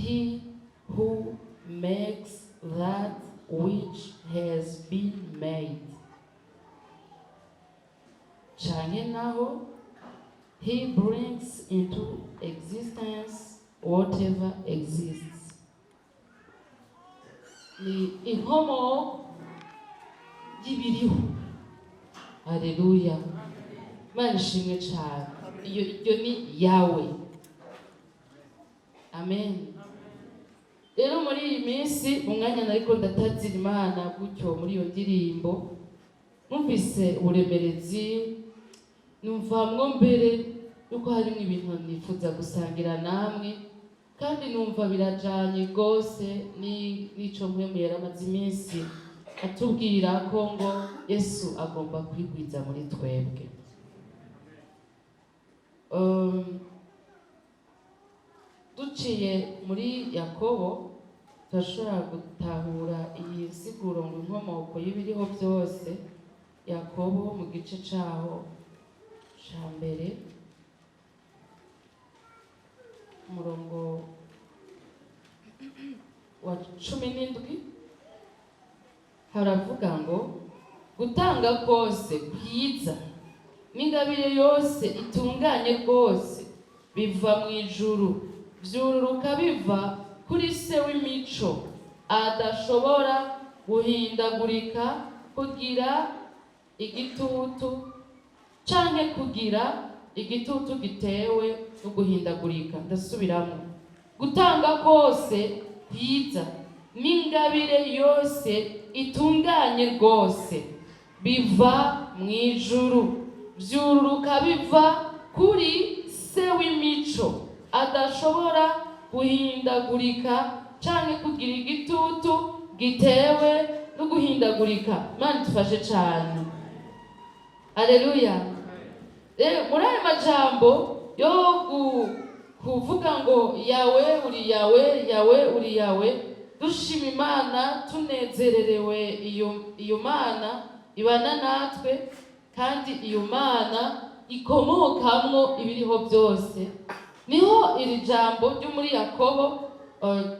He who makes that which has been made, canke naho He brings into existence whatever exists. Ni inkomoko y'ibiriho. Haleluya, Imana ishimwe cyane. Iyo iryo ni Yawe. Amen. Rero muri iyi minsi, mu mwanya nariko ndatazira Imana gutyo muri iyo ndirimbo, numvise uburemerezi, numvamwo mbere yuko harimo ibintu nifuza gusangira namwe, kandi numva birajanye rwose n'ico Mpwemu yari amaze iminsi atubwira ko ngo Yesu agomba kwigwiza muri twebwe. Duciye muri Yakobo turashobora gutahura iyi nsiguro ngo inkomoko y'ibiriho byose. Yakobo mu gice caho ca mbere, umurongo wa 17, haravuga ngo: "Gutanga kose kwiza n'ingabire yose itunganye rwose biva mu ijuru, vyururuka biva kuri Se w'imico, adashobora guhindagurika kugira igitutu, canke kugira igitutu gitewe no guhindagurika." Ndasubiramo: "Gutanga kose kwiza n'ingabire yose itunganye rwose biva mu ijuru, vyururuka biva kuri Se w'imico, adashobora guhindagurika canke kugira igitutu gitewe no guhindagurika." Imana idufashe cane. Aleluya. Rero muri ayo majambo yo kuvuga ngo Yawe uri Yawe, Yawe uri Yawe, dushima Imana, tunezererewe iyo Mana ibana natwe, kandi iyo Mana ikomokamwo ibiriho byose, niho iri jambo ryo muri Yakobo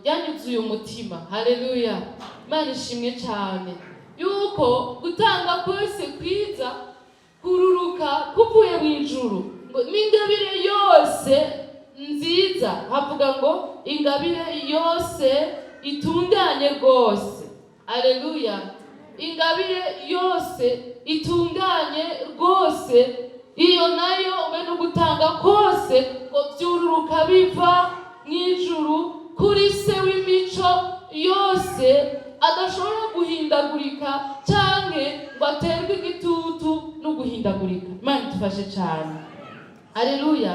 ryanyuzuye umutima. Haleluya, Imana ishimwe cyane yuko gutanga kose kwiza kururuka kuvuye mu ijuru, ngo n'ingabire yose nziza, havuga ngo ingabire yose itunganye rwose. Aleluya. Ingabire yose itunganye rwose, iyo nayo ube no gutanga kose, ngo byururuka biva mu ijuru kuri Se w'imico yose, adashobora guhindagurika canke ngo aterwe igitutu no guhindagurika. Imana idufashe cyane. Aleluya,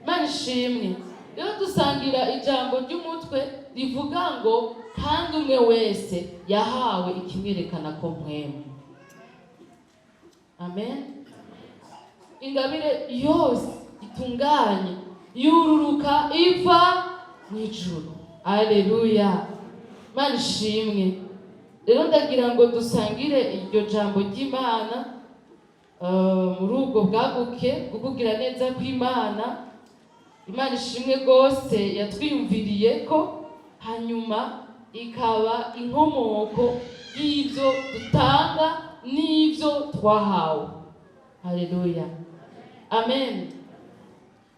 Imana ishimwe. Rero dusangira ijambo ry'umutwe rivuga ngo: "Kandi umwe wese yahawe ikimwerekana ko Mpwemu." Amen. Ingabire yose itunganye yururuka iva mu ijuru. Aleluya, Imana ishimwe. Rero ndagira ngo dusangire iryo jambo ry'Imana muri ubwo bwaguke bwo kugira neza kw'Imana. Imana ishimwe rwose yatwiyumviriye ko hanyuma ikaba inkomoko y'ibyo dutanga n'ibyo twahawe. Haleluya, amen.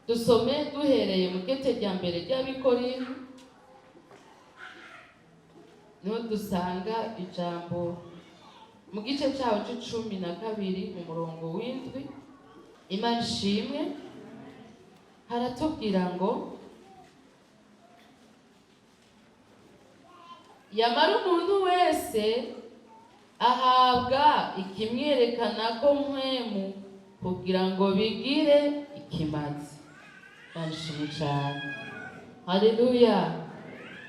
Dusome duhereye mu kete rya mbere ry'Abikorinto, niho dusanga ijambo mu gice cyaho c'12 mu murongo w'7. Imana ishimwe. Haratubwira ngo: "Yamara umuntu wese ahabwa ikimwerekana ko Mpwemu, kugira ngo bigire ikimazi." Imana ishimwe cyane. Haleluya.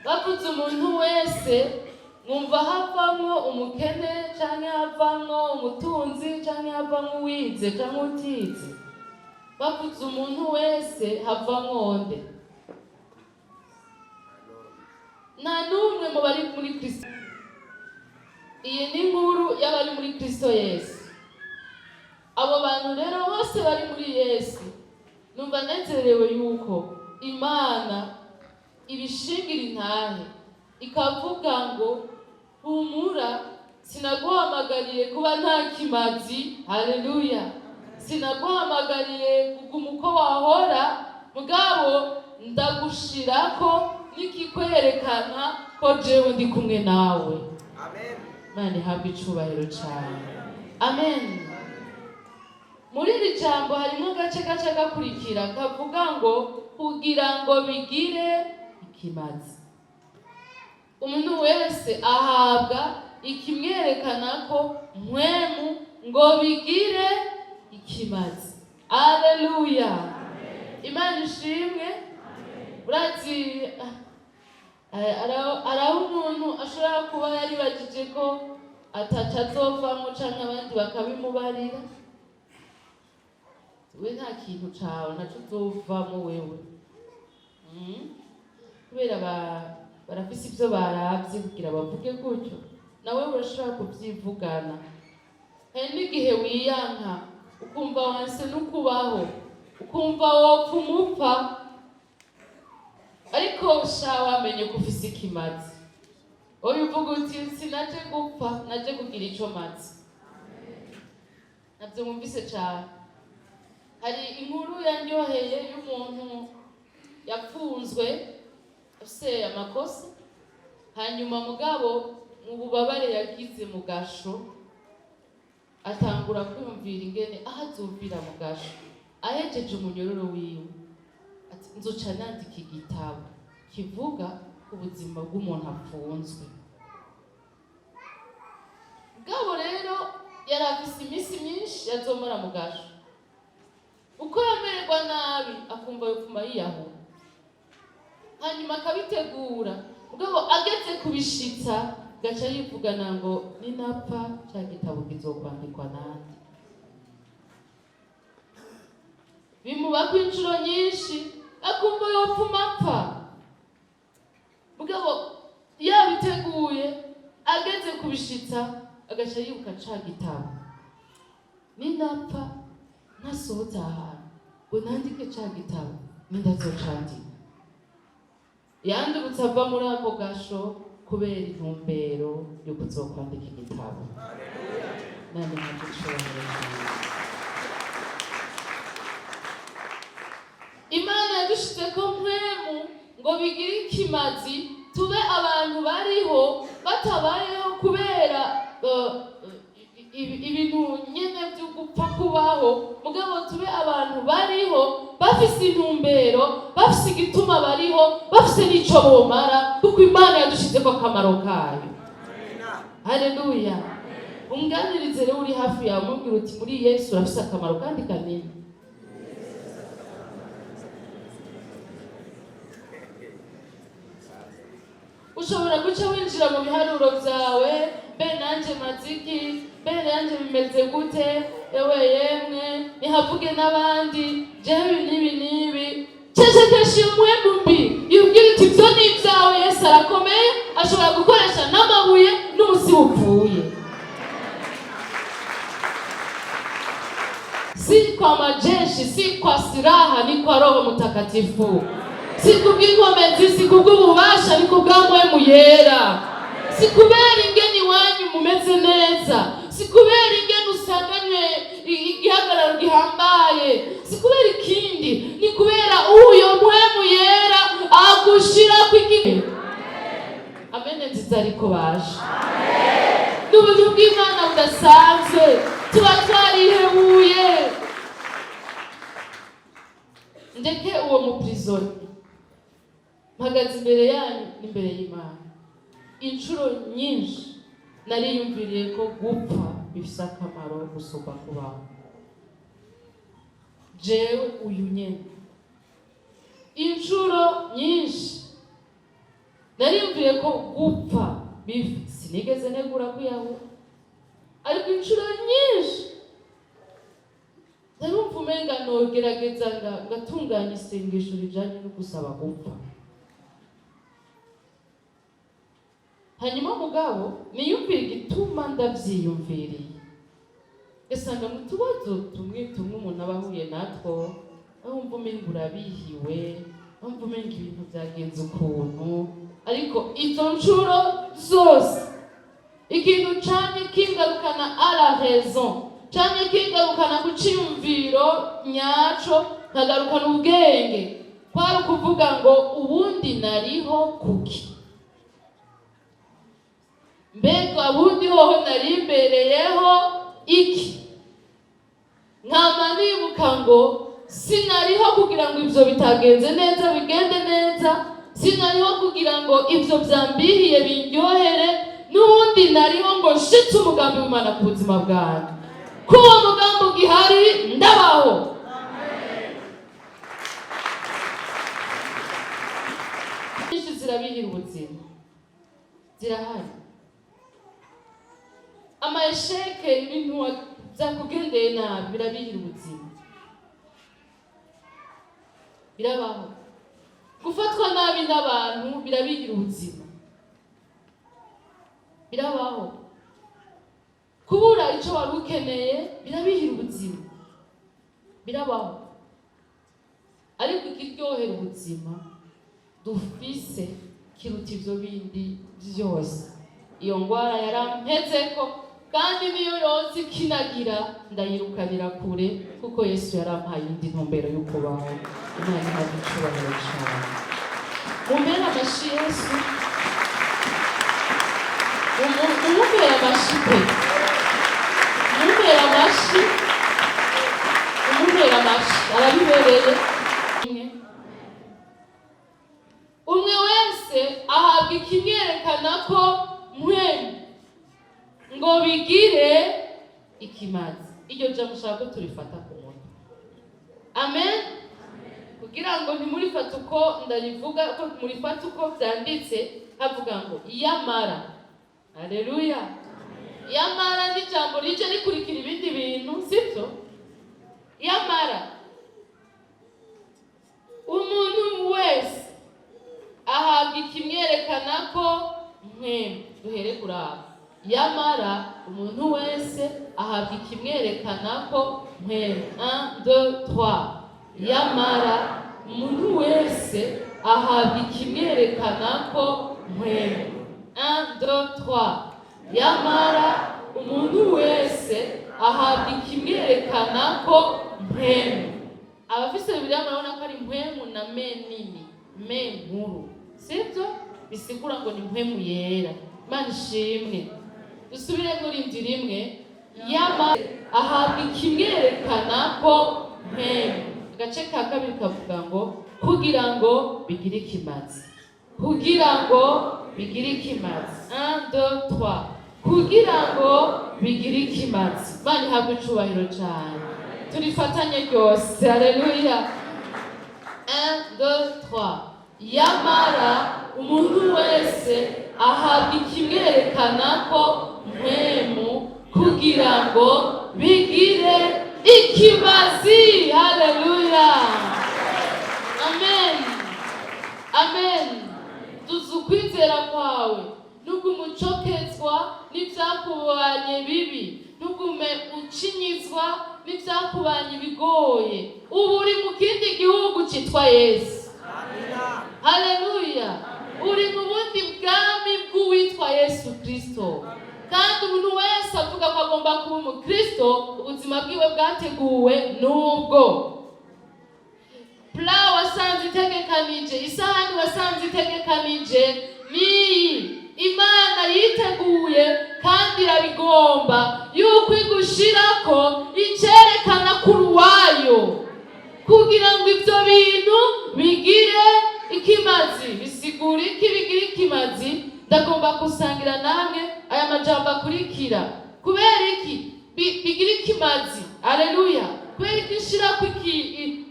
Bavuze umuntu wese, mwumva havamwo umukene canke havamwo umutunzi canke havamwo uwize canke utize? Bavuze umuntu wese, havamwo nde? Nta n'umwe mu bari muri Kristo. Iyi ni inkuru y'abari muri Kristo Yesu. Abo bantu rero bose bari muri Yesu, numva nezerewe yuko Imana Ibishingira intahe ikavuga ngo: "Humura, sinaguhamagariye kuba nta kimazi." Haleluya! "Sinaguhamagariye kuguma uko wahora, mugabo ndagushirako n'ikikwerekana ko jewe ndi kumwe nawe." Amen. Imana ihabwe icubahiro cyane. Amen. Muri iri jambo harimo agace gaca gakurikira kavuga ngo: "Kugira ngo bigire ikimazi." Umuntu wese ahabwa ikimwerekana ko mpwemu ngo bigire ikimazi. Aleluya, Imana ishimwe. Urazi, araho umuntu ashobora kuba yaribagije ko ataca azovamwo, canke abandi bakabimubarira: "We nta kintu cawe, ntaco uzovamwo wewe." Kubera barafise ivyo baravye kugira bavuge gutyo. Nawe urashobora kuvyivugana. Hari n'igihe wiyanka, ukumva wanse n'ukubaho, ukumva wopfa umupfa, ariko sha wamenye ko ufise ikimazi. Oya, uvuga uti: "Sinaje gupfa, naje kugira ico maze." Navyo mwumvise cane. Hari inkuru yanryoheye y'umuntu yapfunzwe afise amakosa, hanyuma mugabo mu bubabare yagize mu gasho atangura kwiyumvira ingene aho azovira mu gasho ahejeje umunyororo wiwe, ati: "Nzoca nandika igitabo kivuga ku buzima bw'umuntu apfunzwe." Mugabo rero yari afise iminsi myinshi yazomara mu gasho. Uko yamererwa nabi akumva yopfuma yiyahura, hanyuma akabitegura. Mugabo ageze kubishitsa, gaca yivugana ngo: "Ninapfa, ca gitabo kizokwandikwa nande?" Bimubako inshuro nyinshi, akumva yopfuma apfa. Mugabo yabiteguye, ageze kubishitsa agaca yibuka ca gitabo: "Ninapfa ntasohotse ahantu ngo nandike ca gitabo, nindazocandika?" Yandurutse ava muri ako gasho kubera intumbero yo kuzokwandika igitabo. Nane ntabwo icubahiro cyane. Imana yadushize ko mpwemu ngo bigire ikimazi, tube abantu bariho, batabayeho kubera ibintu nyene vyo gupfa kubaho, mugabo tube abantu bariho bafise intumbero, bafise igituma bariho, bafise n'ico bomara, kuko Imana yadushizeko akamaro kayo. Haleluya! Unganirize rero uri hafi yawe, umubwira uti: "Muri Yesu urafise akamaro kandi kanini." Ushobora guca winjira mu biharuro byawe: "Mbe nanje maziki? Mbe nanje bimeze gute? Ewe yemwe, nihavuge n'abandi, jewe ibi n'ibi n'ibi." Cecekesha iyo mpwemu mbi, ibwira uti: "Ibyo ni ibyawe. Yesu arakomeye, ashobora gukoresha n'amabuye n'umusi upfuye." Si kwa majeshi, si kwa silaha, ni kwa Roho Mtakatifu. Si kubw'inkomezi, si kubw'ububasha, ni kubwa mpwemu yera. Si kubera ingene iwanyu mumeze neza, si kubera ingene usanganywe igihagararo gihambaye, si kubera ikindi, ni kubera uyo mpwemu yera agushirako iki. Amene nziza. Ariko baje ni uburyo bw'Imana budasanzwe, tuba twarihebuye. Ndeke uwo muprisonnier. Mpagaze imbere yanyu n'imbere y'Imana, inshuro nyinshi nariyumviriye ko gupfa bifise akamaro gusumba kubaho. Jewe uyu nyene, inshuro nyinshi nariyumviriye ko gupfa sinigeze negura kwiyahura, ariko inshuro nyinshi narumva umenga nogerageza ngatunganya isengesho rijanye no gusaba gupfa. Hanyuma mugabo niyumvira igituma ndavyiyumviriye, ugasanga mu tubazo tumwe tumwe umuntu aba ahuye natwo, aho wumva umenga urabihiwe. Numva umenga ibintu byagenze ukuntu, ariko izo nshuro zose ikintu camye kingarukana à la raison, camye kingarukana ku ciyumviro nyaco, nkagarukana ubwenge, kwari ukuvuga ngo: "Ubundi nariho kuki? Mbega ubundi hoho nari imbereyeho iki?" Nkama nibuka ngo sinariho kugira ngo ibyo bitagenze neza bigende neza, sinariho kugira ngo ibyo byambihiye bindyohere. N'ubundi nariho ngo nshitse umugambi w'Imana ku buzima bwanjye. Ko uwo mugambi ugihari, ndabaho. Nyinshi zirabihira ubuzima, zirahari. Ama échecs, ibintu byakugendeye nabi, birabihira ubuzima, birabaho. Gufatwa nabi n'abantu birabihira ubuzima, birabaho. Kubura icyo wari ukeneye birabihira ubuzima, birabaho. Ariko ikiryohera ubuzima dufise kiruta ivyo bindi vyose. Iyo ngwara yarampezeko, kandi niyo yose ikinagira ndayirukanira kure, kuko Yesu yarampaye indi ntumbero yo kubaho. Imana ihabwa icubahiro cane. Mumpere amashi Yesu, mumumpere amashi pe, mumumpere amashi, mumumpere amashi, arabibereye. Umwe wese ahabwa ikimwerekana ko mpwemu ngo bigire ikimazi. Iryo jambo ushaka ko turifata ku mutwe, amen, kugira ngo ntimurifate uko ndarivuga, ko murifate uko byanditse. Havuga ngo "iyamara". Haleluya! "Iyamara" ni ijambo rije rikurikira ibindi bintu, sibyo? "Iyamara umuntu wese ahabwa ikimwerekana ko mpwemu." Duhere kuri abo. "Yamara umuntu wese ahabwa ikimwerekana ko mpwemu." 1, 2, 3. "Yamara umuntu wese ahabwa ikimwerekana ko mpwemu." 1, 2, 3. "Yamara umuntu wese ahabwa ikimwerekana ko mpwemu." Abafise Bibiliya murabona ko ari mpwemu na me nini, me nkuru, sibyo? Bisigura ngo ni mpwemu yera. Imana ishimwe. Dusubire muri rimwe. "Yama ahabwa ikimwerekana ko mpwemu." Agace ka kabiri kavuga ngo "kugira ngo bigire ikimazi", "kugira ngo bigire ikimazi". 1, 2, 3. "Kugira ngo bigire ikimazi". Imana ihabwe icubahiro cyane. Turifatanye ryose. Haleluya! 1, 2, 3. "Yamara umuntu wese ahabwa ikimwerekana ko mpwemu kugira ngo bigire ikimazi." Haleluya, amen, amen. Duza ukwizera kwawe, ntugume ucokezwa n'ibyakubanye bibi, ntugume ucinyizwa n'ibyakubanye bigoye. Ubu uri mu kindi gihugu cyitwa Yesu. Haleluya! Uri mu bundi bwami bw'uwitwa Yesu Kirisito. Kandi umuntu wese avuga ko agomba kuba umukristo, ubuzima bwiwe bwateguwe n'ubwo plat wasanze itegekanije, isahani wasanze itegekanije niyi Imana yiteguye, kandi irabigomba yuko igushirako icerekana kuri wayo, kugira ngo ibyo bintu bigire ikimazi. Bisigura iki, bigire ikimazi? Ndagomba gusangira namwe aya majambo akurikira. Kubera iki bigira ikimazi? Aleluya! Kubera iki nshirako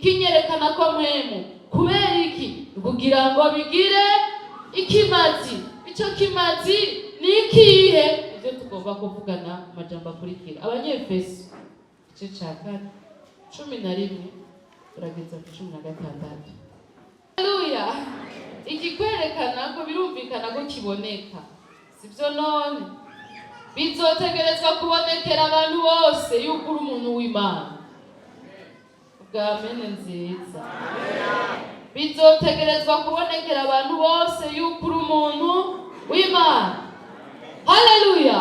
kinyerekana ko mpwemu? Kubera iki? Kugira ngo bigire ikimazi. Ico kimazi ni ikihe? Ibyo tugomba kuvugana mu majambo akurikira. Abanyefeso igice ca 4, 11 turageza ku 16. Haleluya! Ikikwerekana ko birumvikana ko kiboneka, sibyo? None bizotegerezwa kubonekera abantu bose yuko uri umuntu w'Imana. Bwa mene nziza. Bizotegerezwa kubonekera abantu bose yuko uri umuntu w'Imana. Haleluya,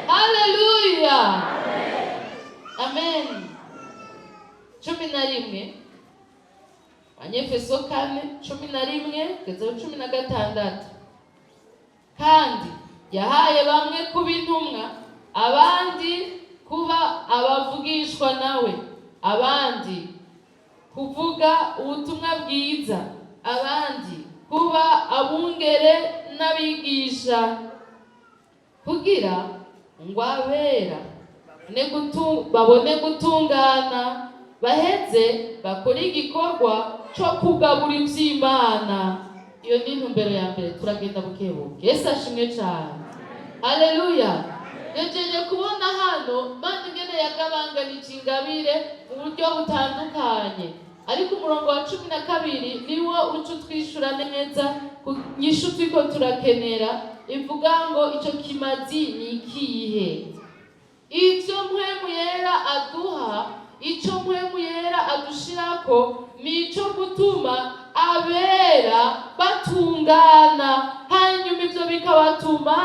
haleluya, amen. 11, Abanyefeso 4:11 kugeza 16. Kandi yahaye bamwe kuba intumwa, abandi kuba abavugishwa nawe, abandi kuvuga ubutumwa bwiza, abandi kuba abungere n'abigisha, kugira ngo abera babone gutungana, baheze bakore igikorwa cyo kugabura iby'Imana. Iyo ni intumbero ya mbere. Turagenda bukebuke. Yesu ashimwe cyane, haleluya. Nejeje kubona hano Mana ingene yagabanganije ingabire mu buryo butandukanye, ariko umurongo wa 12 niwo uca utwishura neza ku nyishu turiko turakenera, ivuga ngo ico kimazi ni ikihe? Ivyo Mpwemu Yera aduha, ico Mpwemu Yera adushirako, ni ico gutuma abera batungana, hanyuma ivyo bikabatuma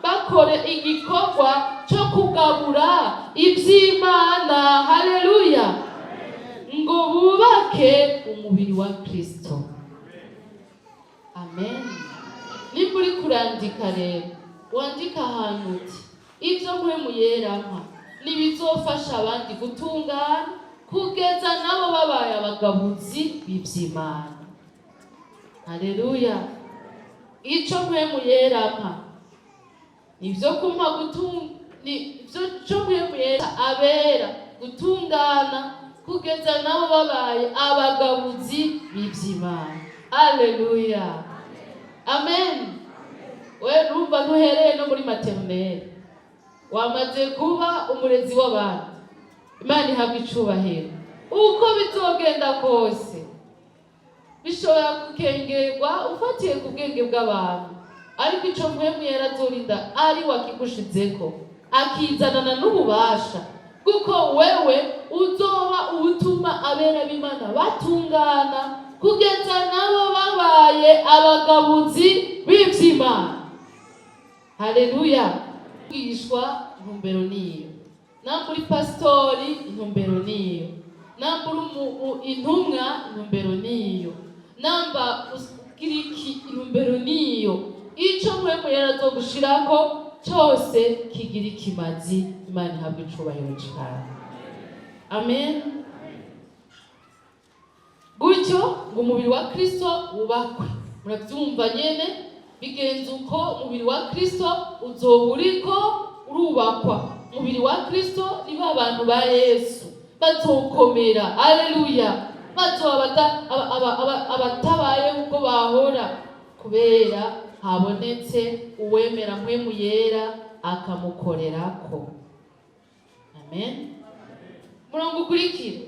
bakora igikorwa cyo kugabura ivy'Imana. Haleluya! Ngo bubake umubiri wa Kristo. Amen. Nimba uri kurandika rero, wandika ahantu uti: ibyo Mpwemu Yera mpa nibizofasha abandi gutungana kugeza nabo babaye abagabuzi b'ivy'Imana. Haleluya! Ico Mpwemu Yera mpa nivyo kumpa ni ivyo co Mpwemu Yera abera gutungana kugeza nabo babaye abagabuzi b'ivy'Imana. Haleluya, amen. We numva ntuhereye no muri maternelle, wamaze kuba umurezi w'abandi. Imana ihabwa icubahiro. Uko bizogenda kose, bishobora gukengerwa ufatiye ku bwenge bw'abantu, ariko ico Mpwemu Yera azorinda ari wakigushizeko, akizanana n'ububasha, kuko wewe uzoba utuma abera b'Imana batungana kugeza nabo babaye abagabuzi b'ivy'Imana. Haleluya! Kwigishwa, intumbero niyo. Namba uri pasitori, intumbero niyo. Namba uri intumwa, intumbero niyo. Namba ugira iki, intumbero niyo. Ico Mpwemu Yera azogushirako cyose kigira ikimazi. Imana ihabwa icubahiro cane, amen. Gutyo ngo umubiri wa Kristo wubakwe. Murabyumva nyene, bigenze uko umubiri wa Kristo uzoba uriko urubakwa. Umubiri wa Kristo ni ba bantu ba Yesu bazokomera. Aleluya! Bazoba abatabaye uko bahora, kubera habonetse uwemera Mpwemu Yera akamukorerako. Amen. Murongo ukurikira: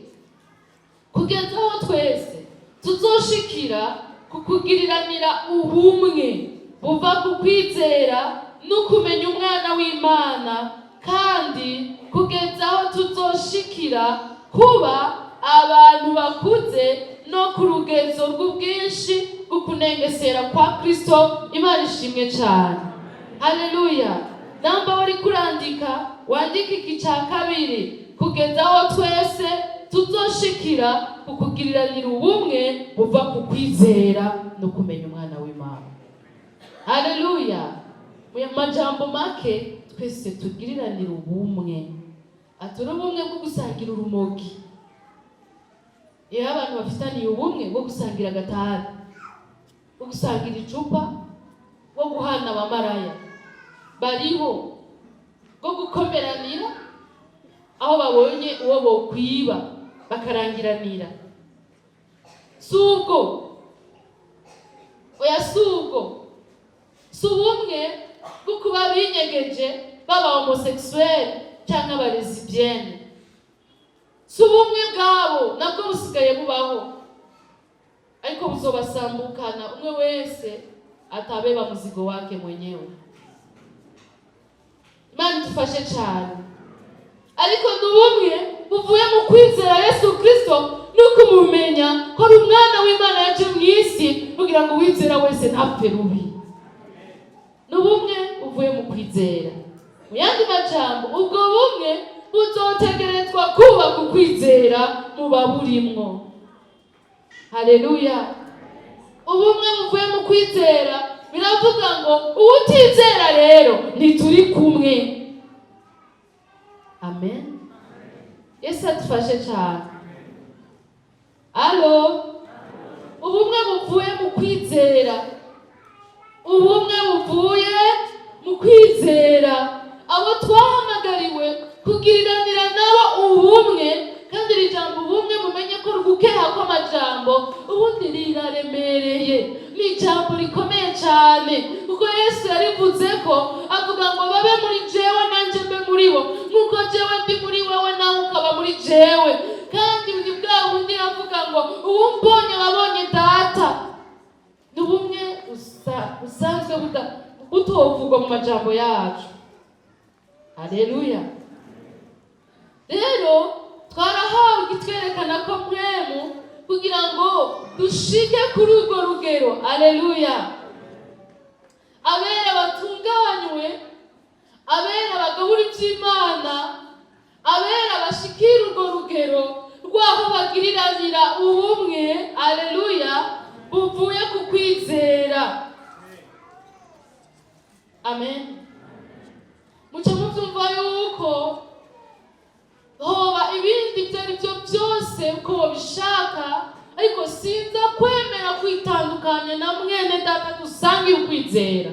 kugeza aho twese tuzoshikira ku kugiriranira ubumwe buva ku kwizera no kumenya Umwana w'Imana, kandi kugeza aho tuzoshikira kuba abantu bakuze no ku rugezo rw'ubwinshi bw'ukunengesera kwa Kristo. Imana ishimwe cyane, haleluya. Namba wari kurandika, wandika iki cya kabiri: kugeza aho twese tuzoshikira ku kugiriranira ubumwe buva ku kwizera no kumenya Umwana w'Imana. Haleluya! Mu majambo make, twese tugiriranira ubumwe, atari ubumwe bwo gusangira urumogi. Iyo abantu bafitaniye ubumwe bwo gusangira agatabi, bwo gusangira icupa, bwo guhana abamaraya bariho, bwo gukomeranira aho babonye uwo bokwiba bakarangiranira, si ubwo. Oya, si ubwo. Si ubumwe bwo kuba binyegeje, baba homosexuel cyangwa aba lesbiennes. Si ubumwe bwabo, nabwo busigaye bubaho, ariko buzobasambukana, umwe wese atabeba muzigo wake mwenyewe. Imana idufashe cyane. Ariko ni ubumwe buvuye mu kwizera Yesu Kristo no kumumenya. Kumumenya ko ari umwana w'Imana yaje mu isi kugira ngo uwizera wese ntapfe rubi. Ni ubumwe buvuye mu kwizera. Mu yandi majambo, ubwo bumwe buzotegerezwa kubaka ukwizera muba burimwo. Haleluya! Ubumwe buvuye mu kwizera biravuga ngo uwutizera rero ntituri kumwe. Amen. Yesu adufashe cyane. Alo, ubumwe buvuye mu kwizera, ubumwe buvuye mu kwizera, abo twahamagariwe kugiriranira nabo ubumwe. Kandi iri jambo ubumwe, mumenye ko rugukeha kw'amajambo ubundi riraremereye, ni ijambo rikomeye cyane, kuko Yesu yarivuze ko avuga ngo babe muri jewe nanjye mbe muri bo, nk'uko jewe ndi muri wewe nawe ukaba muri jewe. Kandi ni bwa bundi avuga ngo uwumbonye wabonye Data. Ni ubumwe busanzwe butovugwa mu majambo yacu. Haleluya! Rero twarahawe ikitwerekana ko mpwemu kugira ngo dushike kuri urwo rugero. Aleluya! Abera batunganywe, abera bagabura iby'Imana, abera bashikira urwo rugero rw'aho bagiriranira ubumwe, aleluya, buvuye ku kwizera. Amen. Muca mubyumva yuko hoba ibindi ibyo ari byo byose uko babishaka, ariko sinza kwemera kwitandukanya na mwene Data dusangiye ukwizera.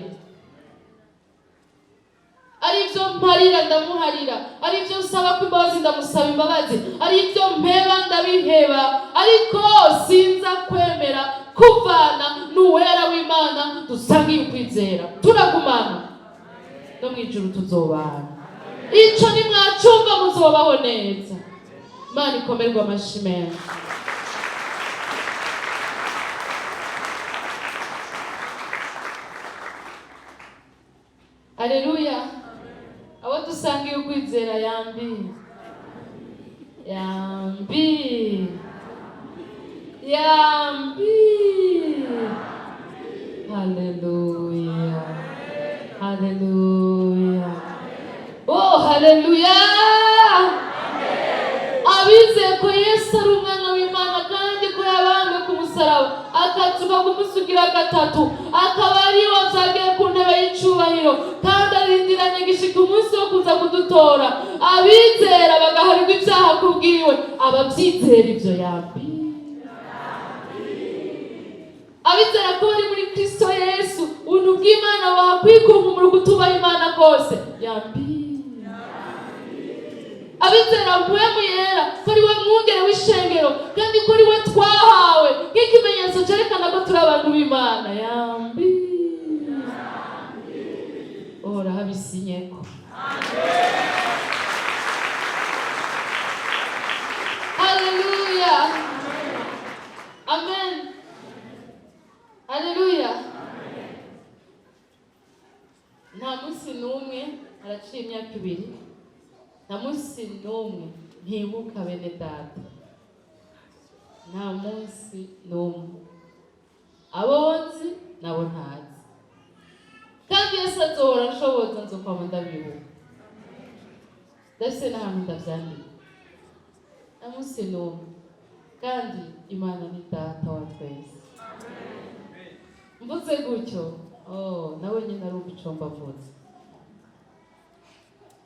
Ari ibyo mparira ndamuharira, ari ibyo nsaba ko imbabazi ndamusaba imbabazi, ari ibyo mpeba ndabiheba, ariko sinza kwemera kuvana n'uwera w'Imana dusangiye ukwizera. Turagumana no mu ijuru tuzobana. Ico nimwacumva muzobaho neza. Imana ikomerwe amashi menshi. Aleluya! Abo dusangiye ukwizera, yambi yambi yambi! Haleluya, haleluya! Oh, haleluya! Abizeye ko Yesu ari umwana w'Imana kandi ko yabambwe ku musaraba akazuka kumusugira gatatu, akaba ari we vyagiye ku ntebe y'icubahiro kandi arindiranye gishika umunsi wo kuza kudutora, abizera bagaharirwa ibyaha kubwiwe, abavyizera ivyo, yambi! Abizera ko bari muri Kristo Yesu, ubuntu bw'Imana bahakwikunkumura kutubaha Imana kose, yambi! Abizera Mpwemu Yera ko ari we mwungere w'ishengero kandi ko ari we twahawe nk'ikimenyetso cyerekana ko turi abantu b'Imana, yambi! Uhoraho abisinyeko. Haleluya, amen, haleluya! Nta munsi n'umwe, haraciye imyaka 2, nta munsi n'umwe ntibuka bene data, nta munsi n'umwe, abo nzi nabo ntazi. Kandi Yesu azohora anshoboza, nzokwama ndabibuka, ndafise n'ahantu ndavyandika. Nta munsi n'umwe. Kandi Imana ni Data wa twese. Mvuze gutyo, oh, nawe nyine arumva ico mbavuze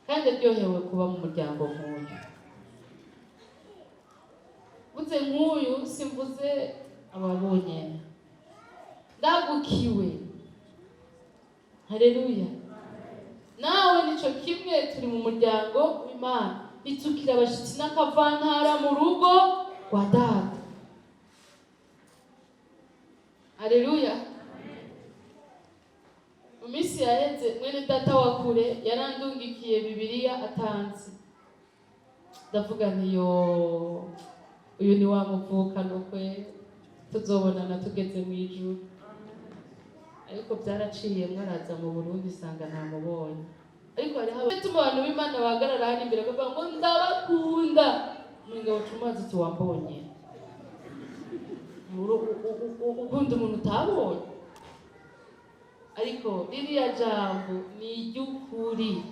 kandi aryohewe kuba mu muryango nk'uyu. Mvuze nk'uyu, simvuze ababonyene, ndagukiwe. Haleluya! Nawe nico kimwe, turi mu muryango w'Imana, bitukira abashitsi n'akavantara mu rugo rwa Data. Haleluya! Mu minsi yaheze mwene data wa kure yarandungikiye Bibiliya atanze, ndavuga nti: "Yo, uyu ni wa muvukano kwe, tuzobonana tugeze mu ijuru." Ariko byaraciye, mwaraza mu Burundi isanga ntamubonye. Ariko hariho bituma abantu b'Imana bahagarara hano imbere bavuga ngo ndabakunda, umenga baca umazi uti wambonye. Ukunda umuntu utabonye. Ariko ririya jambo ni iry'ukuri,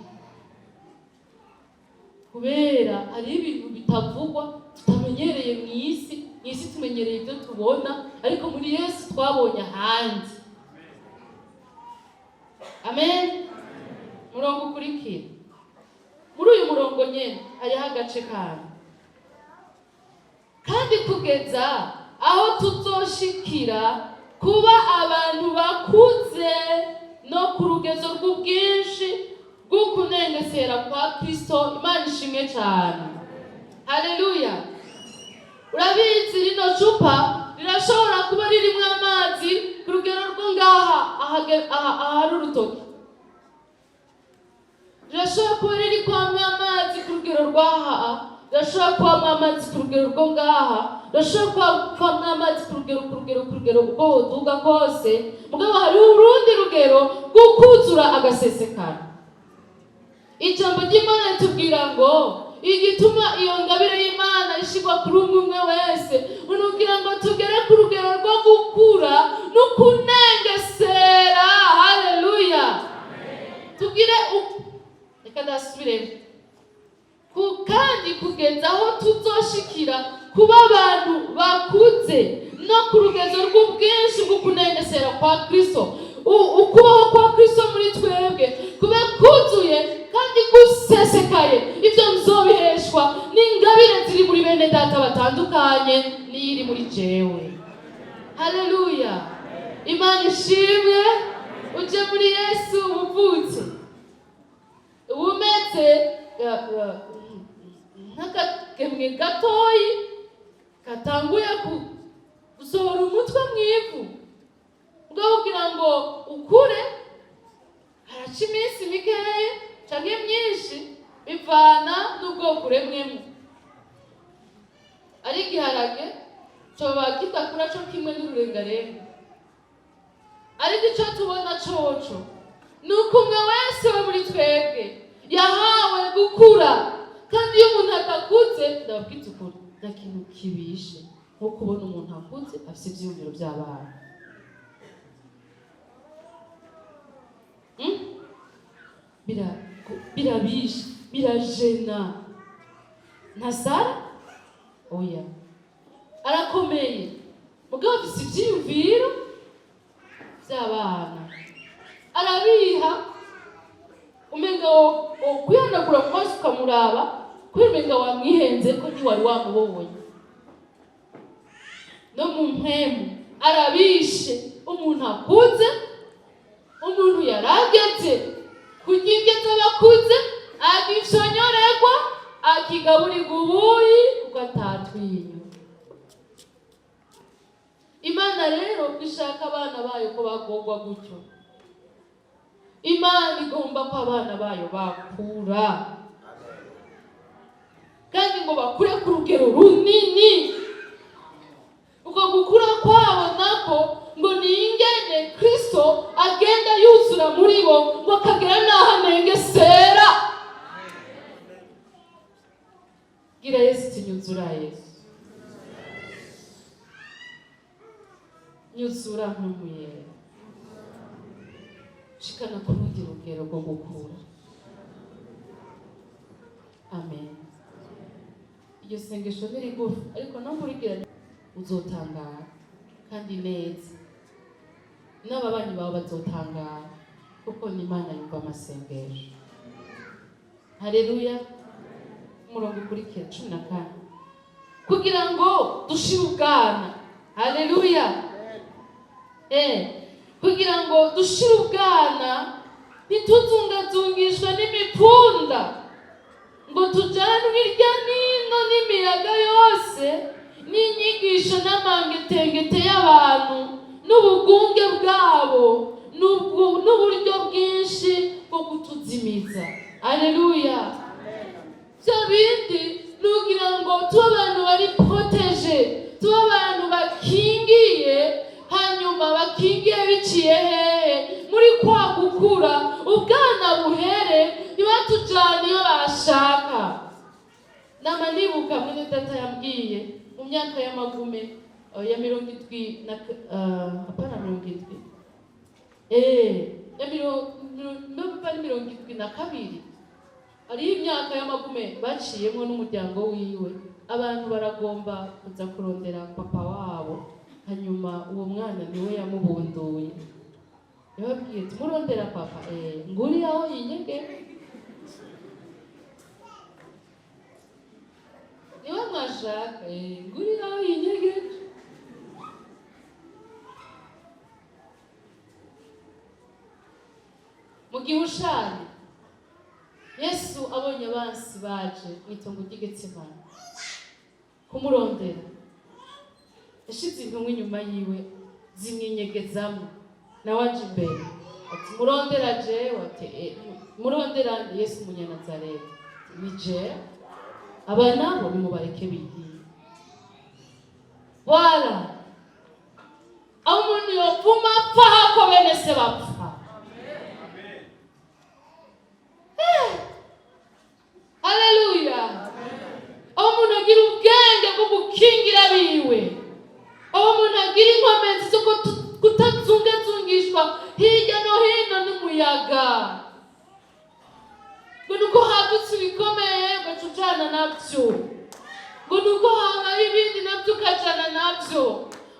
kubera hariho ibintu bitavugwa tutamenyereye mu isi. Mu isi tumenyereye ibyo tubona, ariko muri Yesu twabonye ahandi. Amen. Murongo ukurikira, muri uyu murongo nyene hariho agace kandi: "Kandi kugeza aho tuzoshikira kuba abantu bakuze no ku rugezo rw'ubwinshi bw'ukunengesera kwa Kristo." Imana ishimwe cyane, haleluya. Urabizi, rino cupa rirashobora kuba ririmo amazi ku rugero rwo ngaha ahari urutoki, rirashobora kuba riri kwamwo amazi ku rugero rw'aha, rirashobora kubamo amazi ku rugero rwo ngaha, rirashobora kubamo amazi ku rugero uko woduga kose. Mugabo hariho urundi rugero rwo kuzura agasesekara. Ijambo ry'Imana ritubwira ngo igituma iyo ngabire y'Imana ishigwa kuri umwe umwe wese unugira ngo tugere ku rugero rwo gukura no kunengesera. Haleluya. Tugire reka ndasubiremo: "Kandi kugeza aho tuzoshikira kuba abantu bakuze no ku rugezo rw'ubwinshi bwo kunengesera kwa Kristo." Ukubaho kwa Kristo muri twebwe kube kuzuye kandi gusesekaye. Ibyo nzobiheshwa n'ingabire ziri muri bene data batandukanye n'iyiri muri jewe. Haleluya, Imana ishimwe. Uje muri Yesu uvutse umeze nk'akagemwe gatoyi katanguye gusohora umutwe mu ivu. Ubwo kugira ngo ukure haraca iminsi mikeya canke myinshi, bivana n'ubwoko uremwemo. Ari igiharage coba kidakura co kimwe n'ururengarenga, ariko ico tubona coco ni uko umwe wese we muri twebwe yahawe gukura. Kandi iyo umuntu adakuze, ndababwiza ukuri, nta kintu kibishe nko kubona umuntu akuze afise ivyiyumviro by'abana. Birabishe, birajena. Ntasara, oya, arakomeye, mugabo afise ivyiyumviro vy'abana, arabiha. Umenga wo kwihanagura mu maso ukamuraba, kubera umenga wamwihenze ko ntiwari wamubonye. No mu mpwemu arabishe. Umuntu akuze, umuntu yarageze kurya indya z'abakuze, agifyonyorerwa, akigaburirwa ubuyi kuko atatwinyo. Imana rero ishaka abana bayo ko bagorwa gutyo. Imana igomba ko abana bayo bakura, kandi ngo bakure ku rugero runini. Uko gukura kwabo nako ngo ni ingene Kristo agenda yuzura muri bo, ngo akagera n'aho anengesera. Gira Yesu uti: "Nyuzura Yesu, nyuzura nk'umuyera, shikana ku rundi rugero rwo gukura." Amen. Iryo sengesho ni rigufi, ariko no kurigira uzotangara kandi neza, n'ababanyi bawe bazotangara, kuko ni Imana yumva amasengesho. Haleluya. Umurongo ukurikira, 14: "Kugira ngo dushire ubwana." Haleluya. Kugira ngo dushire ubwana, ntituzungazungishwe n'imipfunda, ngo tujanwe irya nino n'imiyaga yose n'inyigisho n'amangetengete y'abantu n'ubugunge bwabo n'uburyo bwinshi bwo kutuzimiza. Aleluya. Bya bindi nugira ngo tube abantu bari protégés, tube abantu bakingiye. Hanyuma bakingiye biciye hehe? Muri kwa gukura, ubwana buhere, ntibatujane iyo bashaka. Nama nibuka mwene data yambwiye mu myaka y'amagume. Ya 70 na apana 70, ya mirongo 72, hariho imyaka y'amagume baciyemo n'umuryango wiwe. Abantu baragomba kuza kurondera papa wabo, hanyuma uwo mwana niwe yamubunduye. Yababwiye ati: "Murondera papa? Nguri aho yinyege, niwe mwashaka. Nguri aho yinyegeje." Mu gihe ushaje, Yesu abonye abansi baje mu itongo ry'Igetsemane kumurondera, yashize intumwa inyuma yiwe zimwinyegezamo, nawe aje imbere ati: "Murondera jewe?" Ati: "Murondera nde?" "Yesu Umunyanazareti." Ati: "Ni jewe, aba nabo nimubareke bigiye." Wala aho umuntu yopfuma apfa hako bene se bapfa. Haleluya! Aho umuntu agira ubwenge bwo gukingira abiwe, aho umuntu agira inkomezi zo kutazungazungishwa hirya no hino n'umuyaga, ngo nuko hadutse ibikomeye ugaca ujana nabyo, ngo nuko habaye ibindi nabyo ukajana nabyo,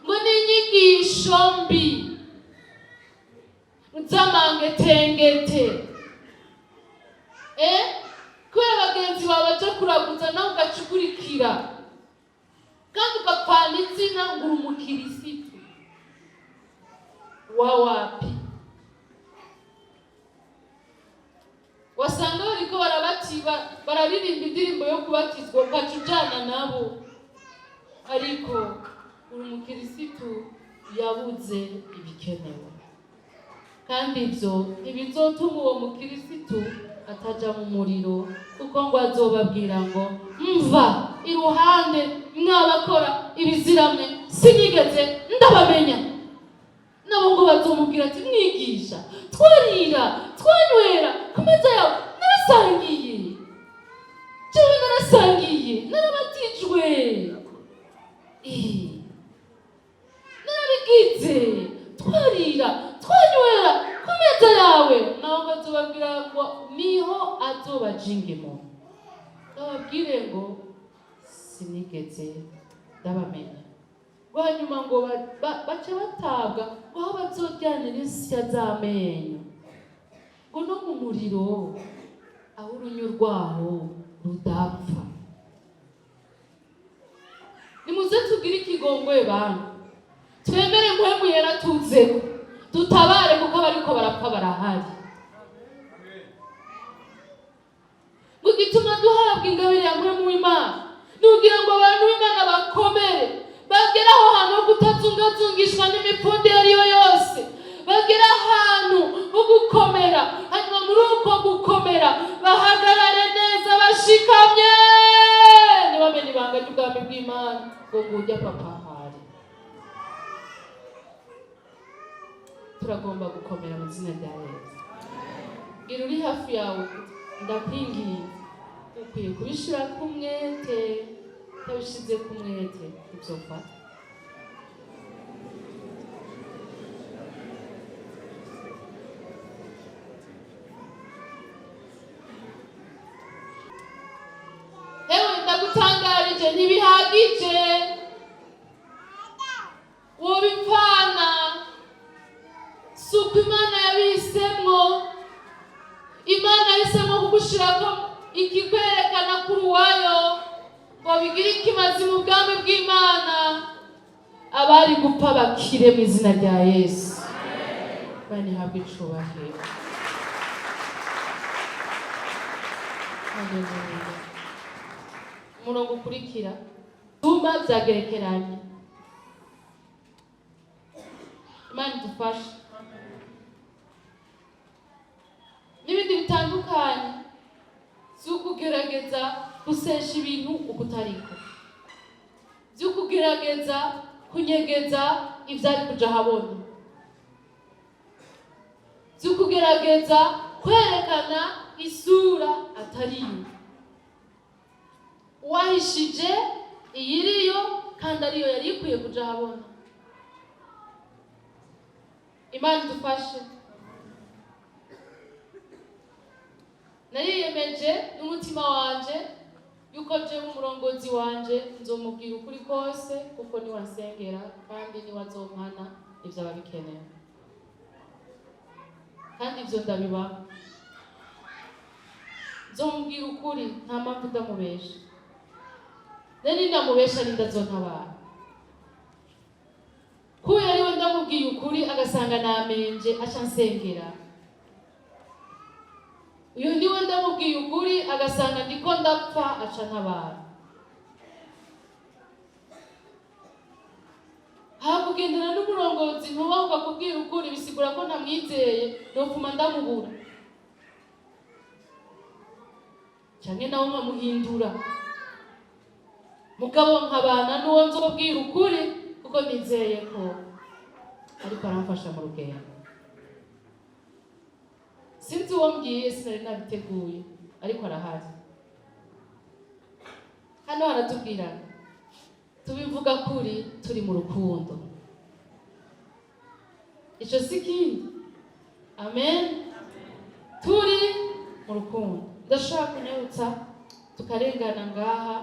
ngo n'inyigisho mbi z'amangetengete, kubera bagenzi bawe baja kuraguza, nawe ugaca ukurikira, kandi ugapfana izina ngo uri umukirisitu wa wapi. Wasanga bariko barabatiba, bararirimba indirimbo yo kubatizwa, ugaca ujana nabo, ariko uri umukirisitu yabuze ibikenewe. Kandi ibyo ntibizotuma uwo mukirisitu ataja mu muriro, kuko ngo azobabwira ngo: "Mva iruhande, mwabakora ibiziramwe, sinigeze ndabamenya." Nabo ngo bazomubwira ati: "Mwigisha, twarira, twanywera ku meza yawe, narasangiye, jewe narasangiye, narabatijwe, narabigize, twarira, twanywera ku meza yawe." Nawe ngo azobabwira ngo niho azobajingemo, bababwire ngo: "Sinigeze ndabamenya." Ngo hanyuma ngo bace batabwa ngo aho bazoryanira insya z'amenyo, ngo no mu muriro aho urunyu rwaho rudapfa. Nimuze tugire ikigongwe bantu, twemere Mpwemu Yera tuzeko dutabare, kuko abariko barapfa barahari. Ngo igituma duhabwa ingabire ya Mpwemu w'Imana ni kugira ngo abantu b'Imana bakomere, bagere aho hantu ho kutazungazungishwa n'imipfundo iyo ari yo yose, bagere ahantu ho gukomera, hanyuma muri uko gukomera bahagarare neza bashikamye, ntibamenye ibanga ry'ubwami bw'Imana ngo ngujya papa ahari. Turagomba gukomera mu izina rya Yesu. Gira uri hafi yawe: "Ndakwinginze, ukwiye kubishira ku mwete. Utabishize ku mwete ntibyofata." Ewe, ndagutangarije, ntibihagije wobipfana. Si uko Imana yabihisemo. Imana yahisemo kugushirako ikikwerekana kuri uwayo, ngo bigire ikimazi mu bwami bw'Imana, abari gupfa bakire mu izina rya Yesu. Imana ihabwe icubahiro. Haleluya. Umurongo ukurikira tuma byagerekeranye. Imana idufashe n'ibindi bitandukanye by'ukugerageza gusesha ibintu ukutariko, by'ukugerageza kunyegeza ibyari kuja ahabona, by'ukugerageza kwerekana isura atariyo, wahishije iyiriyo. Kandi ariyo yari ikwiye kuja ahabona. Imana idufashe. Nariyemeje n'umutima wanje yuko jewe umurongozi wanje nzomubwira ukuri kose, kuko niwe ansengera kandi niwe azompana ivyo aba bikenewe, kandi ivyo ndabibaho. Nzomubwira ukuri, nta mpamvu ndamubesha. Rero nindamubesha ninde azontabara? Kuyo ariwe ndamubwiye ukuri agasanga namenje, aca nsengera. Uyu niwe ndamubwiye ukuri agasanga ndiko ndapfa, aca ntabara. Hakugendana n'umurongozi ntubahuka kubwira ukuri, bisigura ko ntamwizeye, nopfuma ndamubura canke nawe nkamuhindura. Mugabo nkabana n'uwo nzobwira ukuri, kuko nizeye ko ariko aramfasha mu rugendo. Sinzi uwo mbwiye, sinari nabiteguye, ariko arahari. Hano haratubwira tubivuga kuri turi mu rukundo. Ico si kindi. Amen. Turi mu rukundo. Ndashaka kunyarutsa tukarengana ngaha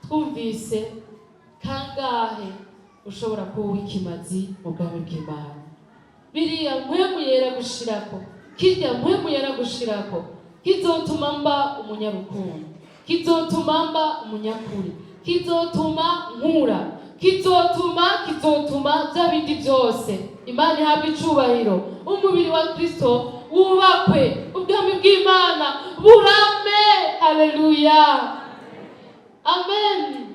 twumvise kangahe ushobora kuba uw'ikimazi mu bwami bw'Imana. Biriya Mpwemu Yera gushirako, kirya Mpwemu Yera gushirako, kizotuma mba umunyarukundo, kizotuma mba umunyakuri, kizotuma nkura, kizotuma bya bindi byose. Imana ihabwe icubahiro. Umubiri wa Kristo wubakwe, ubwami bw'Imana burame. Haleluya, amen.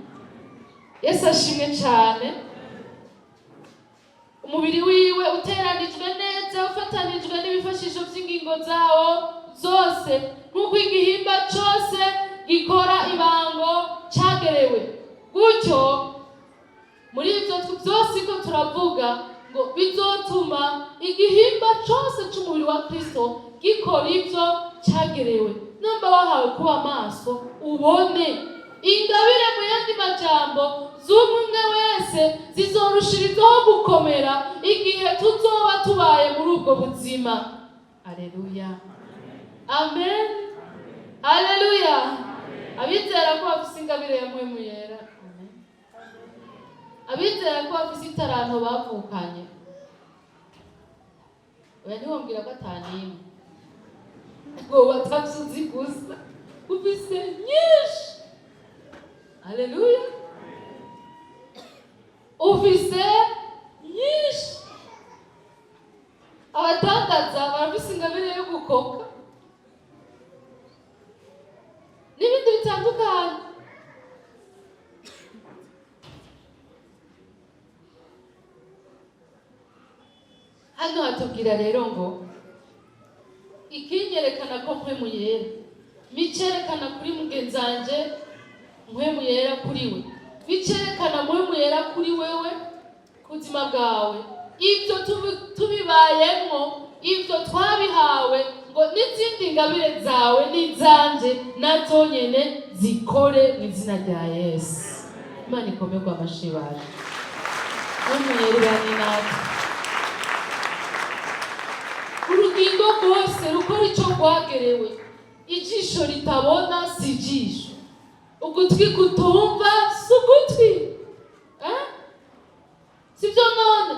Yesu ashimwe cyane. Umubiri wiwe uteranijwe neza, ufatanijwe n'ibifashisho by'ingingo zawo zose, nk'uko igihimba cyose gikora ibango cyagerewe. Gutyo muri ibyo byose ko turavuga ngo bizotuma igihimba cyose cy'umubiri wa Kristo gikora ibyo cyagerewe. Namba wahawe kuba amaso ubone ingabire, mu yandi majambo z'umwe wese zizorushirizaho gukomera igihe tuzoba tubaye muri ubwo buzima. Aleluya, amen, aleluya. Abizera ko bafise ingabire ya Mpwemu Yera, amen. Abizera ko bafise itaranto bavukanye, oya, ntiwombwira ko atanimwe ngo batavyo gusa, ufise nyinshi. Haleluya, ufise nyinshi. Abadandaza barafise ingabire yo gukoka n'ibindi bitandukanye. Hano hatubwira rero ngo ikinyerekana ko Mpwemu Yera, micerekana kuri mugenzanje Mpwemu Yera kuri we, bicerekana Mpwemu Yera kuri wewe ku buzima bwawe. Ibyo tubibayemwo, ibyo twabihawe ngo n'izindi ngabire zawe n'izanje nazo nyene zikore mu izina rya Yesu. Imana ikomerwe amashi baje. Mpwemu Yera ibane natwe. Urugingo rwose rukora icyo rwagerewe. Ijisho ritabona si ijisho, ugutwi kutumva si ugutwi, eh? Sibyo none?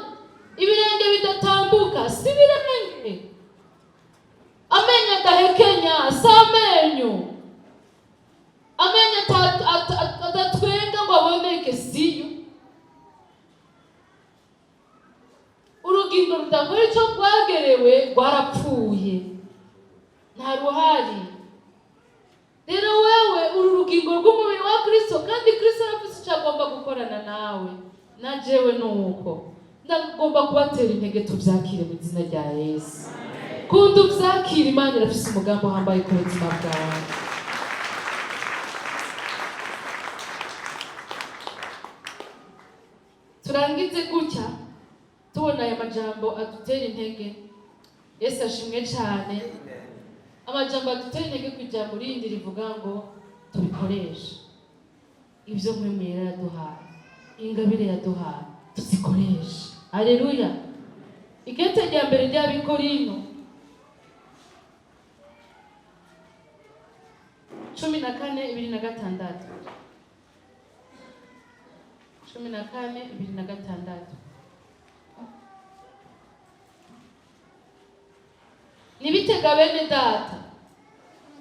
Ibirenge bidatambuka si ibirenge, amenyo adahekenya si amenyo, amenyo adatwenga ngo aboneke siyo. Urugingo rudakora icyo rwagerewe rwarapfuye, nta ruhari. Rero wewe uru rugingo rw'umubiri wa Kristo, kandi Kristo arafise icyo agomba gukorana nawe na jewe. Nuko ndagomba kubatera intege, tubyakire mu izina rya Yesu. Kunda ubyakire, Imana irafise umugambi uhambaye ku buzima bwawe. Turangize gutya tubona aya majambo adutera intege. Yesu ashimwe cyane. Amajambo adutera intege ku ijambo rindi rivuga ngo tubikoreshe ibyo Mpwemu Yera yaduhaye. Ingabire yaduhaye tuzikoreshe. Aleluya. Ikete rya mbere ry'Abikorino 14:26, 14:26. Nibitega bene data,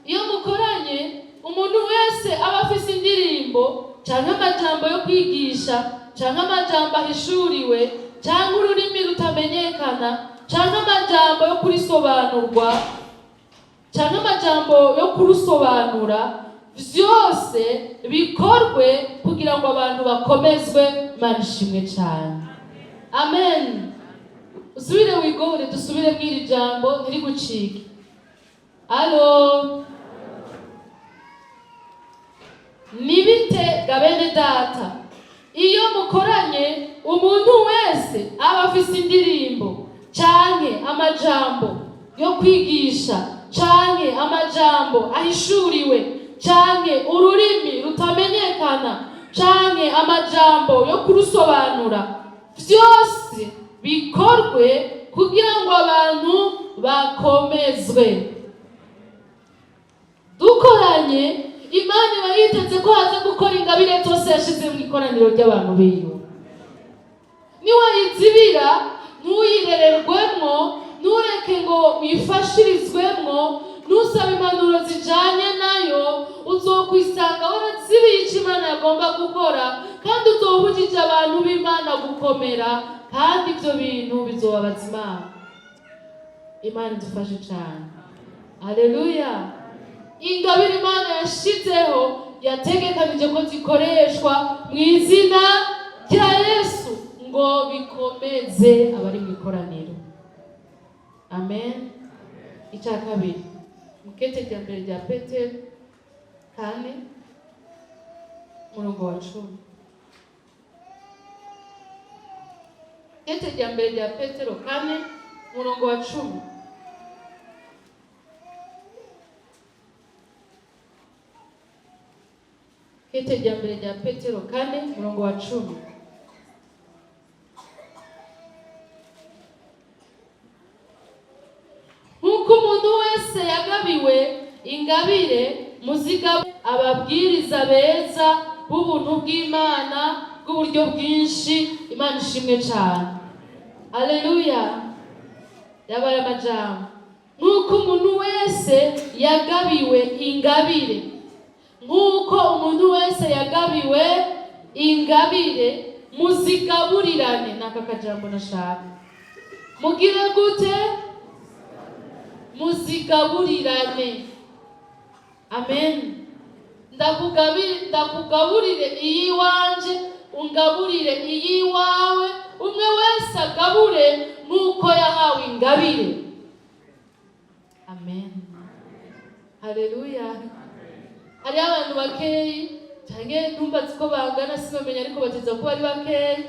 iyo mukoranye, umuntu wese aba afise indirimbo canke amajambo yo kwigisha canke amajambo ahishuriwe canke ururimi rutamenyekana canke amajambo yo kurisobanurwa canke amajambo yo kurusobanura, vyose bikorwe kugira ngo abantu bakomezwe. Imana ishimwe cane. Amen. Usubire wigore, dusubire mw'iri jambo, ntirigucike. Alo, nibite ga bene data, iyo mukoranye, umuntu wese aba afise indirimbo canke amajambo yo kwigisha canke amajambo ahishuriwe canke ururimi rutamenyekana canke amajambo yo kurusobanura, vyose bikorwe kugira ngo abantu bakomezwe. Dukoranye, Imana iba yiteze ko haza gukora ingabire zose yashize mu ikoraniro ry'abantu biwe. Niwayizibira, ntuyirererwemwo, ntureke ngo uyifashirizwemwo, ntusabe impanuro zijanye nayo, uzokwisanga warazibiye ico Imana yagomba gukora, kandi uzobujije abantu b'Imana gukomera, kandi ivyo bintu bizobabaza Imana. Imana idufashe cane. Aleluya. Ingabire Imana yashizeho yategekanije ko zikoreshwa mu izina rya Yesu ngo bikomeze abari mu ikoraniro. Amen. Icya kabiri, mukete rya mbere rya Petero 4, umurongo wa 10. Kete rya mbere rya Petero 4, umurongo wa 10. Kete rya mbere rya Petero 4, umurongo wa 10. Nk'uko umuntu wese yagabiwe ingabire, muziga ababwiriza beza b'ubuntu bw'Imana bw'uburyo bwinshi. Imana ishimwe cyane. Aleluya. Yabaye amajambo. Nk'uko umuntu wese yagabiwe ingabire, nk'uko umuntu wese yagabiwe ingabire, muzigaburirane. N'aka kajambo nashaka. Mugire gute? Muzigaburirane. Amen. Ndakugaburire iyiwanje, ungaburire iyiwawe, umwe wese agabure nk'uko yahawe ingabire. Amen. Haleluya. Hariho abantu bakeyi canke ntumbaze ko bangana, sinamenya, ariko bateza kuba ari bakeyi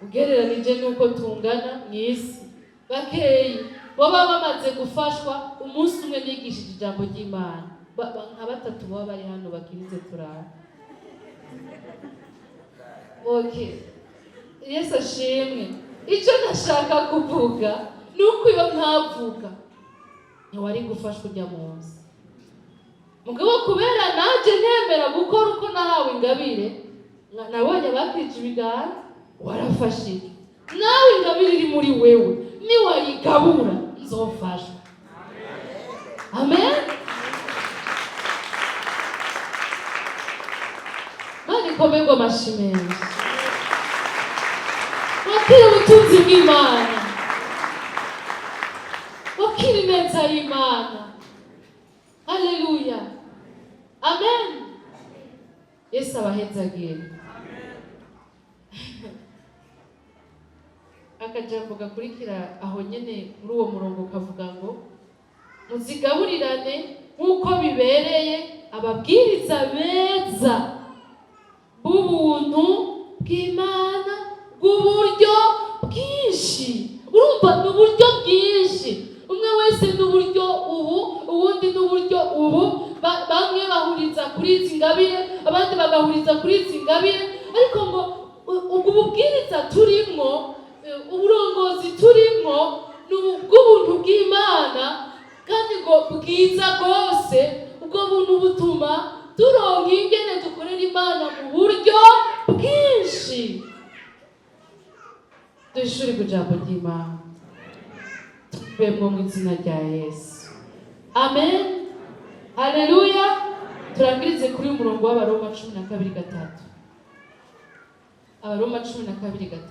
ugereranije n'uko tungana mw'isi. Bakeyi baba bamaze gufashwa umunsi umwe nigishije ijambo ry'Imana. Nka batatu baba bari hano bakirize turara. Okay. Yesu ashimwe. Icyo nashaka kuvuga ni uko iyo ntavuga ntiwari gufashwa ujya munsi. Mugabo kubera nanjye ntemera gukora uko nahawe ingabire, nabonye bakwije ibiganza, warafashije. Nawe ingabire iri muri wewe niwayigabura nzofashwa. Amen. Imana ikomerwe amashi menshi. Wakira ubutunzi bw'Imana, wakira ineza y'Imana. Haleluya. Amen. Yesu abahezagire. Akajambo gakurikira aho nyene muri uwo murongo kavuga ngo muzigaburirane nk'uko bibereye ababwiriza beza b'ubuntu bw'Imana bw'uburyo bwinshi. Urumva ni uburyo bwinshi, umwe wese ni uburyo ubu, uwundi ni uburyo ubu. Bamwe bahuriza kuri izi ngabire, abandi bagahuriza kuri izi ngabire, ariko ngo Ubwo bubwiriza turimwo, uburongozi turimwo ni ubw'ubuntu bw'Imana, kandi ngo bwiza rwose. Ubwo buntu butuma turonka ingene dukorera Imana mu buryo bwinshi. Duhishurire ijambo ry'Imana, tubemwo mu izina rya Yesu. Amen, haleluya. Turangirize kuri uyu murongo w'Abaroma 12:3. Abaroma 12:3.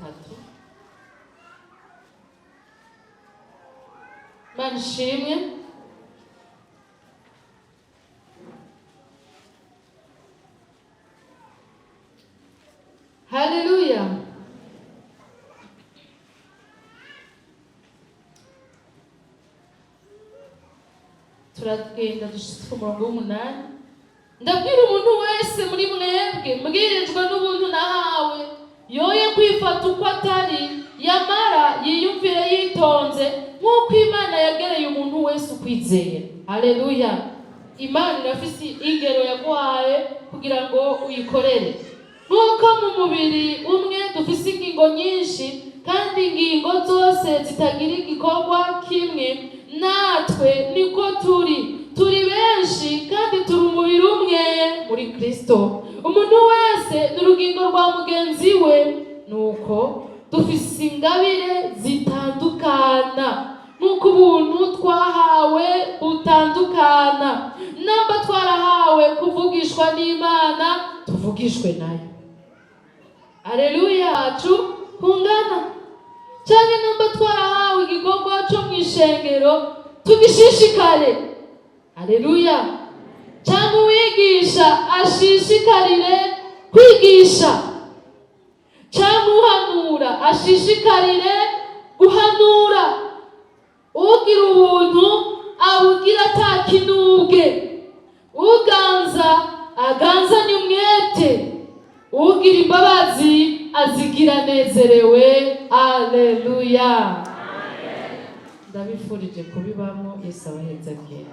Imana ishimwe. Haleluya. Turagenda dushitse ku murongo w'umunani. Ndabwira umuntu wese muri mwebwe, mbwirijwe n'ubuntu nahawe, yoye kwifata uko atari, yamara yiyumvire yitonze nk'uko Imana yagereye umuntu wese ukwizera. Haleluya. Imana irafise ingero yaguhaye kugira ngo uyikorere. Nk'uko mu mubiri umwe dufise ingingo nyinshi, kandi ingingo zose zitagira igikorwa kimwe, natwe niko turi. Turi benshi kandi turi umubiri umwe muri Kristo. Umuntu wese ni urugingo rwa mugenzi we. Nuko dufise ingabire zitandukana nk'uko ubuntu twahawe butandukana. Namba twarahawe kuvugishwa n'Imana, tuvugishwe nayo. Aleluya. Yacu kungana cyangwa namba twarahawe igikorwa cyo mu ishengero, tugishishikare. Aleluya. Cyangwa uwigisha ashishikarire kwigisha, cyangwa uhanura ashishikarire guhanura. Ugira ubuntu abugira atakinubwe, uganza aganzanye umwete, ugira imbabazi azigira anezerewe. Aleluya. Ndabifurije kubibamo. Yesu abahezagire.